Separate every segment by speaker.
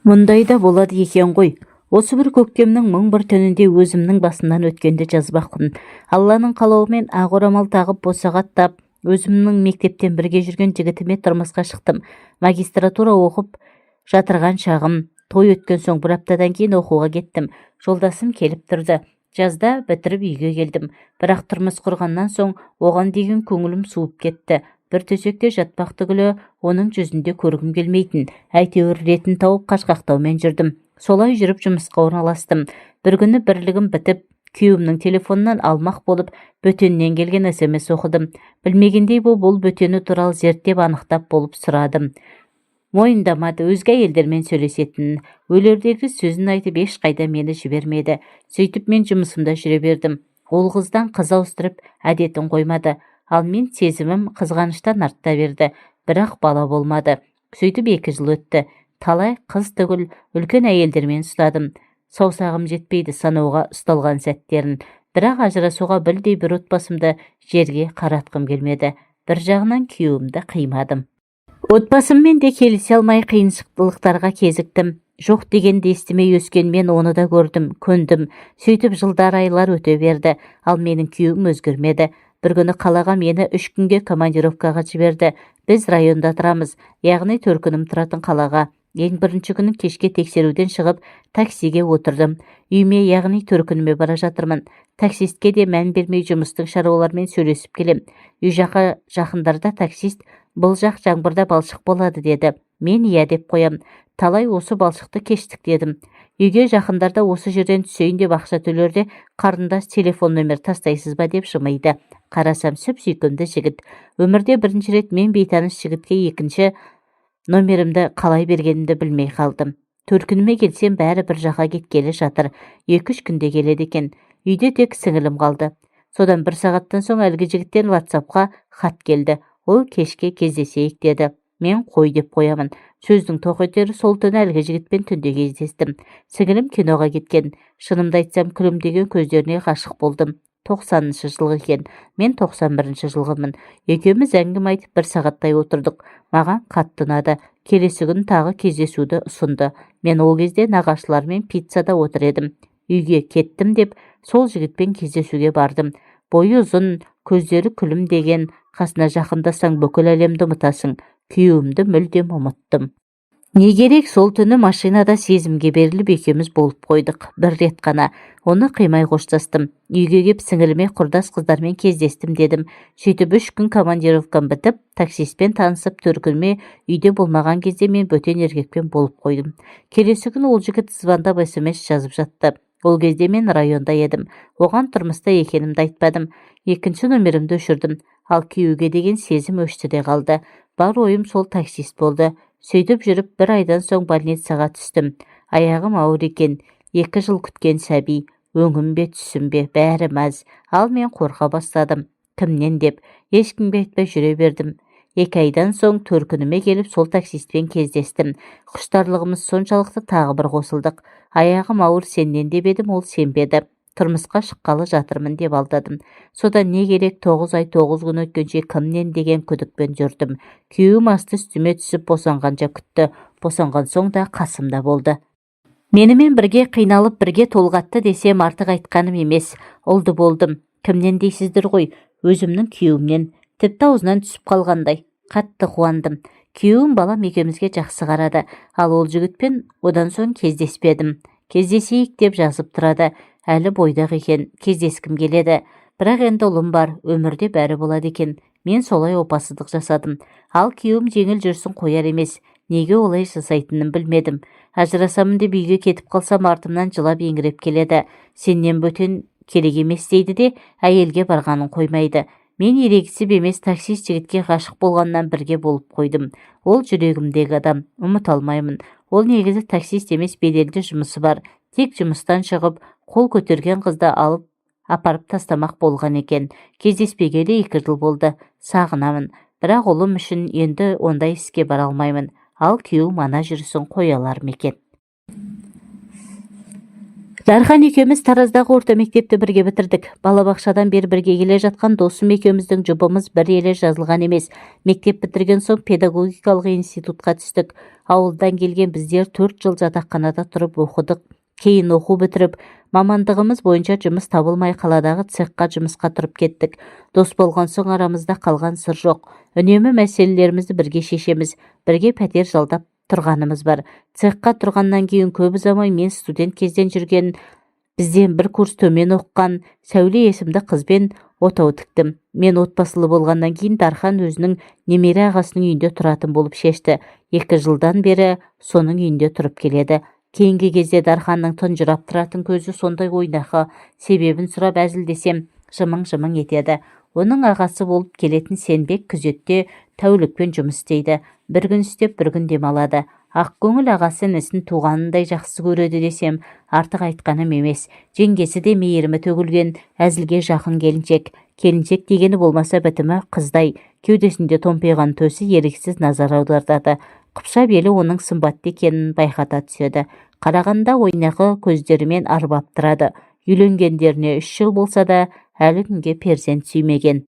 Speaker 1: Мұндай да болады екен ғой. Осы бір көктемнің мың бір түнінде өзімнің басымнан өткенді жазбақпын. Алланың қалауымен ақ орамал тағып, босаға аттап, өзімнің мектептен бірге жүрген жігітіме тұрмысқа шықтым. Магистратура оқып жатырған шағым. Той өткен соң бір аптадан кейін оқуға кеттім. Жолдасым келіп тұрды. Жазда бітіріп, үйге келдім. Бірақ тұрмыс құрғаннан соң оған деген көңілім суып кетті. Бір төсекте жатпақ түгілі, оның жүзінде көргім келмейтін. Әйтеуір ретін тауып, қашқақтаумен жүрдім. Солай жүріп жұмысқа орналастым. Бір күні бірлігім бітіп, күйеуімнің телефонынан алмақ болып, бөтеннен келген СМС оқыдым. Білмегендей болып, ол бөтені туралы зерттеп, анықтап болып сұрадым. Мойындамады өзге әйелдермен сөйлесетінін. Өлердегі сөзін айтып, ешқайда мені жібермеді. Сөйтіп мен жұмысымда жүре бердім. Ол қыздан қыз ауыстырып, әдетін қоймады. Ал мен сезімім қызғаныштан арта берді. Бірақ бала болмады. Сөйтіп 2 жыл өтті. Талай қыз түгіл, үлкен әйелдермен ұстадым. Саусағым жетпейді санауға ұсталған сәттерін. Бірақ ажырасуға, білдей бір отбасымды жерге қаратқым келмеді. Бір жағынан күйеуімді қимадым. Отбасыммен де келісе алмай, қиыншылықтарға кезіктім. Жоқ дегенді естімей өскен мен оны да көрдім, көндім. Сөйтіп жылдар, айлар өте берді. Ал менің күйеуім өзгермеді. Бір күні қалаға мені 3 күнге командировкаға жіберді. Біз районда тұрамыз, яғни төркінім тұратын қалаға. Ең бірінші күні кешке тексеруден шығып, таксиге отырдым. Үйіме, яғни төркініме бара жатырмын. Таксистке де мән бермей, жұмыстың шаруаларымен сөйлесіп келем. Үй жаққа жақындарда таксист: «Бұл жақ жаңбырда балшық болады», – деді. Мен «Иә» деп қоям. Талай осы балшықты кештік дедім. Үйге жақындарда осы жерден түсейін деп, ақша төлерде: «Қарындас, телефон нөмір тастайсыз ба?» – деп жымиды. Қарасам, сүп сүйкімді жігіт. Өмірде бірінші рет мен бейтаныс жігітке екінші номерімді қалай бергенімді білмей қалдым. Төркініме келсем, бәрі бір жаққа кеткелі жатыр. 2-3 күнде келеді екен. Үйде тек сіңілім қалды. Содан бір сағаттан соң әлгі жігіттен Ватсапқа хат келді. Ол кешке кездесейік деді. Мен «Қой» деп қоямын. Сөздің тоқетері, сол түні әлгі жігітпен түнде кездестім. Сіңілім киноға кеткен. Шынымды айтсам, күлімдеген көздеріне ғашық болдым. 90-шы жылғы екен, мен 91-жылғымын. Екеуміз әңгіме айтып, бір сағаттай отырдық. Маған қатты ұнады. Келесі күні тағы кездесуді ұсынды. Мен ол кезде нағашылармен пиццада отыр едім. Үйге кеттім деп, сол жігітпен кездесуге бардым. Бойы ұзын, көздері күлімдеген. Қасына жақындасаң, бүкіл әлемді ұмытасың. Күйеуімді мүлдем ұмыттым. Не керек, сол түні машинада сезімге беріліп, екеуміз болып қойдық бір рет қана. Оны қимай қоштастым. Үйге кеп, сіңіліме құрдас қыздармен кездестім дедім. Сөйтіп 3 күн командировкам бітіп, таксистпен танысып, төркініме үйде болмаған кезде мен бөтен еркекпен болып қойдым. Келесі күні ол жігіт звондап, СМС жазып жатты. Ол кезде мен районда едім. Оған тұрмыста екенімді айтпадым. Екінші номерімді өшірдім. Ал күйеуге деген сезім өшті де қалды. Бар ойым сол таксист болды. Сөйтіп жүріп бір айдан соң больницаға түстім. Аяғым ауыр екен. 2 жыл күткен сәби. Өңім бе, түсім бе, бәрі мәз. Ал мен қорқа бастадым. Кімнен деп, ешкімге айтпай жүре бердім. 2 айдан соң төркініме келіп, сол таксистпен кездестім. Құштарлығымыз соншалықты, тағы бір қосылдық. Аяғым ауыр сенен деп едім, ол сенбеді. Тұрмысқа шыққалы жатырмын деп алдадым. Содан не керек, 9 ай 9 күн өткенше кімнен деген күдікпен жүрдім. Күйеуім асты үстіме түсіп, босанғанша күтті. Босанған соң да қасымда болды. Менімен бірге қиналып, бірге толғатты десем, артық айтқаным емес. Ұлды болдым. Кімнен дейсіздер ғой? Өзімнің күйеуімнен. Тіпті аузынан түсіп қалғандай. Қатты қуандым. Күйеуім балам екеумізге жақсы қарады. Ал ол жігітпен одан соң кездеспедім. Кездесейік деп жазып тұрады. Әлі бойдақ екен, кездескім келеді. Бірақ енді ұлым бар. Өмірде бәрі болады екен. Мен солай опасыздық жасадым. Ал күйеуім жеңіл жүрсін қояр емес. Неге олай жасайтынын білмедім. Ажырасамын деп үйге кетіп қалсам, артымнан жылап еңіреп келеді. Сенен бөтен керек емес дейді де, әйелге барғанын қоймайды. Мен ерегісіп емес, таксист жігітке ғашық болғаннан бірге болып қойдым. Ол жүрегімдегі адам, ұмыта алмаймын. Ол негізі таксист емес, беделді жұмысы бар. Тек жұмыстан шығып, қол көтерген қызды алып апарып тастамақ болған екен. Кездеспегелі 2 жыл болды. Сағынамын. Бірақ ұлым үшін енді ондай іске бара алмаймын. Ал күйеуім ана жүрісін қоя алар ма екен? Дархан екеуміз Тараздағы орта мектепті бірге бітірдік. Балабақшадан бері бірге келе жатқан досым екеуміздің жұбымыз бір елі жазылған емес. Мектеп бітірген соң педагогикалық институтқа түстік. Ауылдан келген біздер 4 жыл жатақханада тұрып оқыдық. Кейін оқу бітіріп, мамандығымыз бойынша жұмыс табылмай, қаладағы цехқа жұмысқа тұрып кеттік. Дос болған соң арамызда қалған сыр жоқ. Үнемі мәселелерімізді бірге шешеміз. Бірге пәтер жалдап тұрғанымыз бар. Цехқа тұрғаннан кейін көп ұзамай мен студент кезден жүрген, бізден бір курс төмен оқыған Сәуле есімді қызбен отау тіктім. Мен отбасылы болғаннан кейін Дархан өзінің немере ағасының үйінде тұратын болып шешті. 2 жылдан бері соның үйінде тұрып келеді. Кейінгі кезде Дарханның тұнжырап тұратын көзі сондай ойнақы. Себебін сұрап әзілдесем, жымың-жымың етеді. Оның ағасы болып келетін Сенбек күзетте тәулікпен жұмыс істейді. Бір күн істеп, бір күн демалады. Ақкөңіл ағасы інісін туғанындай жақсы көреді десем, артық айтқаным емес. Жеңгесі де мейірімі төгілген, әзілге жақын келіншек. Келіншек дегені болмаса, бітімі қыздай. Кеудесінде томпиған төсі еріксіз назар аудартады. Қыпша белі оның сымбатты екенін байқата түседі. Қарағанда ойнақы көздерімен арбап тұрады. Үйленгендеріне 3 жыл болса да, әлі күнге перзент сүймеген.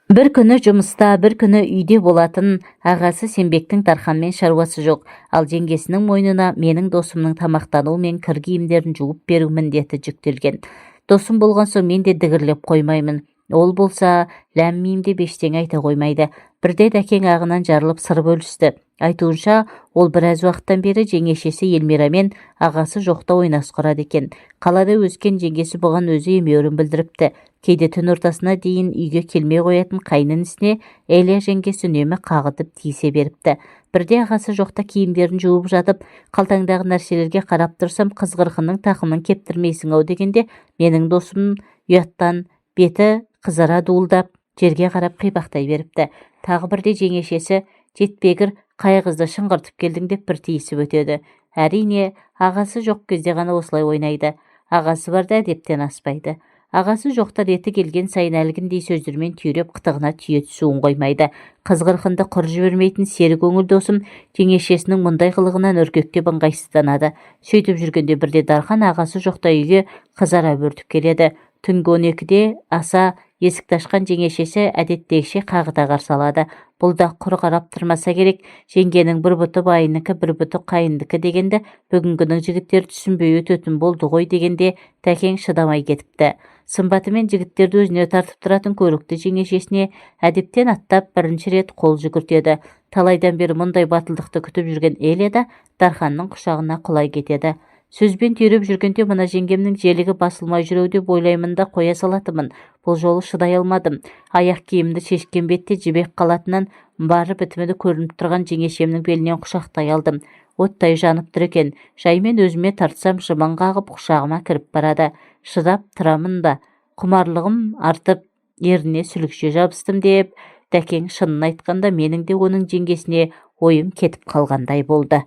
Speaker 1: Бір күні жұмыста, бір күні үйде болатын ағасы Сенбектің Дарханмен шаруасы жоқ. Ал жеңгесінің мойнына менің досымның тамақтануы мен кір киімдерін жуып беру міндеті жүктелген. Досым болған соң мен де дігірлеп қоймаймын. Ол болса ләм-мим деп ештеңе айта қоймайды. Бірде Дәкең ағынан жарылып сыр бөлісті. Айтуынша, ол біраз уақыттан бері жеңешесі Елмирамен ағасы жоқта ойнас құрады екен. Қалада өскен жеңгесі бұған өзі емеурін білдіріпті. Кейде түн ортасына дейін үйге келмей қоятын қайын інісіне Элия жеңгесі үнемі қағытып тиісе беріпті. Бірде ағасы жоқта киімдерін жуып жатып, қалтаңдағы нәрселерге қарап тұрсам, қыз-қырқынның тақымын кептірмейсің ау дегенде, менің досым ұяттан беті қызара дуылдап, жерге қарап қипақтай беріпті. Тағы бірде жеңешесі жетпегір қай қызды шыңғыртып келдің деп бір тиісіп өтеді. Әрине, ағасы жоқ кезде ғана осылай ойнайды. Ағасы барда әдептен аспайды. Ағасы жоқта реті келген сайын әлгіндей сөздермен түйреп, қытығына түйе түсуін қоймайды. Қыз-қырқынды құр жібермейтін сері көңіл досым жеңешесінің мұндай қылығынан үркектеп ыңғайсызданады. Сөйтіп жүргенде бірде Дархан ағасы жоқта үйге қызара бөртіп келеді. Түнгі 12-де аса есікті ашқан жеңешесі әдеттегіше қағыта қарсы алады. Бұл да құр қарап тұрмаса керек. Жеңгенің бір бұты байынікі, бір бұты қайындікі дегенді бүгінгінің жігіттері түсінбей өтетін болды ғой дегенде Тәкең шыдамай кетіпті. Сымбатымен жігіттерді өзіне тартып тұратын көрікті жеңешесіне әдептен аттап бірінші рет қол жүгіртеді. Талайдан бері мұндай батылдықты күтіп жүрген Эля да Дарханның құшағына құлай кетеді. Сөзбен түйреп жүргенде мына жеңгемнің желігі басылмай жүр деп ойлаймын да қоя салатынмын. Бұл жолы шыдай алмадым. Аяқ киімді шешкен бетте жібек халатынан бары бітімі көрініп тұрған жеңешемнің белінен құшақтай алдым. Оттай жанып тұр екен. Жаймен өзіме тартсам, жымың қағып құшағыма кіріп барады. Шыдап тұрамын ба, құмарлығым артып, ерніне сүлікше жабыстым деп Дәкең шынын айтқанда, менің де оның жеңгесіне ойым кетіп қалғандай болды.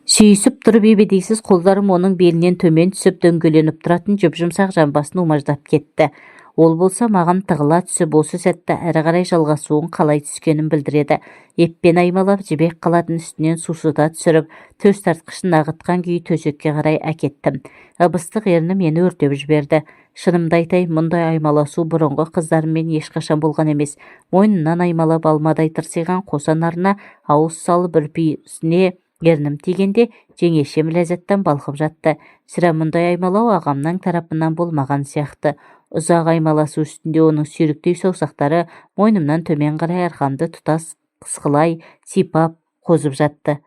Speaker 1: Сүйісіп тұрып ебедейсіз қолдарым оның белінен төмен түсіп, дөңгеленіп тұратын жұп-жұмсақ жамбасын умаждап кетті. Ол болса маған тығыла түсіп, осы сәтті әрі қарай жалғасуын қалай түскенін білдіреді. Еппен аймалап, жібек халатын үстінен сусыта түсіріп, төс тартқышын ағытқан күйі төсекке қарай әкеттім. Ып-ыстық ерні мені өртеп жіберді. Шынымды айтайын, мұндай аймаласу бұрынғы қыздарыммен ешқашан болған емес. Мойнынан аймалап, алмадай тырсиған қос анарына ауыз салып, үрпиісіне ернім тигенде жеңешем ләззаттан балқып жатты. Сірә, мұндай аймалау ағамның тарапынан болмаған сияқты. Ұзақ аймаласу үстінде оның сүйріктей саусақтары мойнымнан төмен қарай арқамды тұтас қысқылай сипап қозып жатты.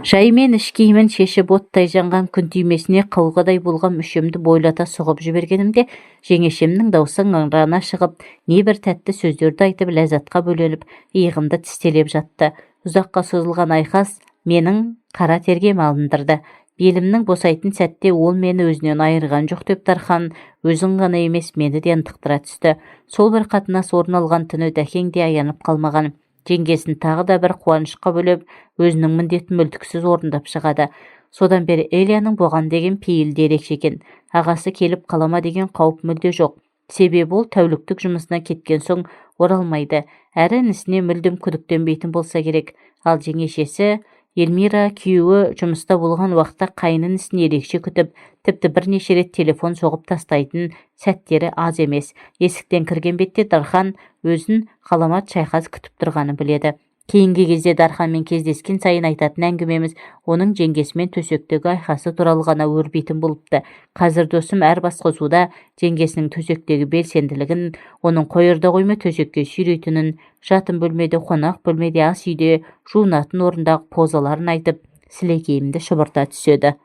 Speaker 1: Жаймен іш киімін шешіп, оттай жанған күн түймесіне қауғадай болған мүшемді бойлата сұғып жібергенімде, жеңешемнің даусы ыңырана шығып, небір тәтті сөздерді айтып, ләззатқа бөленіп, иығымды тістелеп жатты. Ұзаққа созылған айқас менің қара терге малындырды. Белімнің босайтын сәтте ол мені өзінен айырған жоқ деп Дархан өзін ғана емес, мені де ынтықтыра түсті. Сол бір қатынас орын алған түні Дәкең де аянып қалмаған. Жеңгесін тағы да бір қуанышқа бөлеп, өзінің міндетін мүлтіксіз орындап шығады. Содан бері Элияның бұған деген пейілі де ерекше екен. Ағасы келіп қалама деген қауіп мүлде жоқ. Себебі ол тәуліктік жұмысына кеткен соң оралмайды. Әрі інісіне мүлдем күдіктенбейтін болса керек. Ал жеңешесі Эльмира күйеуі жұмыста болған уақытта қайын інісін ерекше күтіп, тіпті бірнеше рет телефон соғып тастайтын сәттері аз емес. Есіктен кірген бетте Дархан өзін ғаламат шайқас күтіп тұрғанын біледі. Кейінгі кезде Дарханмен кездескен сайын айтатын әңгімеміз оның жеңгесімен төсектегі айқасы туралы ғана өрбитін болыпты. Қазір досым әр басқосуда жеңгесінің төсектегі белсенділігін, оның қоярда қоймай төсекке сүйрейтінін, жатын бөлмеде, қонақ бөлмеде, ас үйде, жуынатын орындағы позаларын айтып, сілекейімді шұбырта түседі.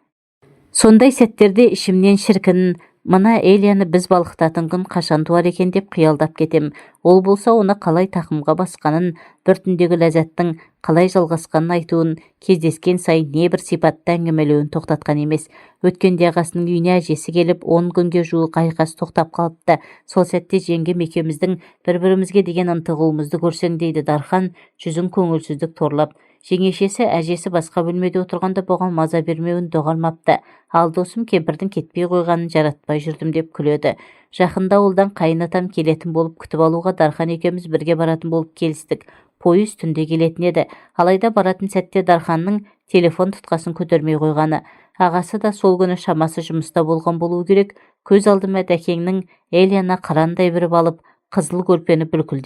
Speaker 1: Сондай сәттерде ішімнен шіркін, мына Элияны біз балқытатын күн қашан туар екен деп қиялдап кетем. Ол болса оны қалай тақымға басқанын, бір түндегі ләззаттың қалай жалғасқанын айтуын, кездескен сайын небір сипатты әңгімелеуін тоқтатқан емес. Өткенде ағасының үйіне әжесі келіп, 10 күнге жуық айқас тоқтап қалыпты. Сол сәтте жеңгем екеуміздің бір-бірімізге деген ынтығуымызды көрсең, дейді Дархан жүзін көңілсіздік торлап. Жеңешесі әжесі басқа бөлмеде отырғанда бұған маза бермеуін доғармапты. Ал досым кемпірдің кетпей қойғанын жаратпай жүрдім деп күледі. Жақында ауылдан қайын атам келетін болып, күтіп алуға Дархан екеуміз бірге баратын болып келістік. Пойыз түнде келетін еді. Алайда баратын сәтте Дарханның телефон тұтқасын көтермей қойғаны. Ағасы да сол күні шамасы жұмыста болған болуы керек. Көз алдыма Дәкеңнің Элияны қырандай бүріп алып, қызыл көрпені бүлкілдетіп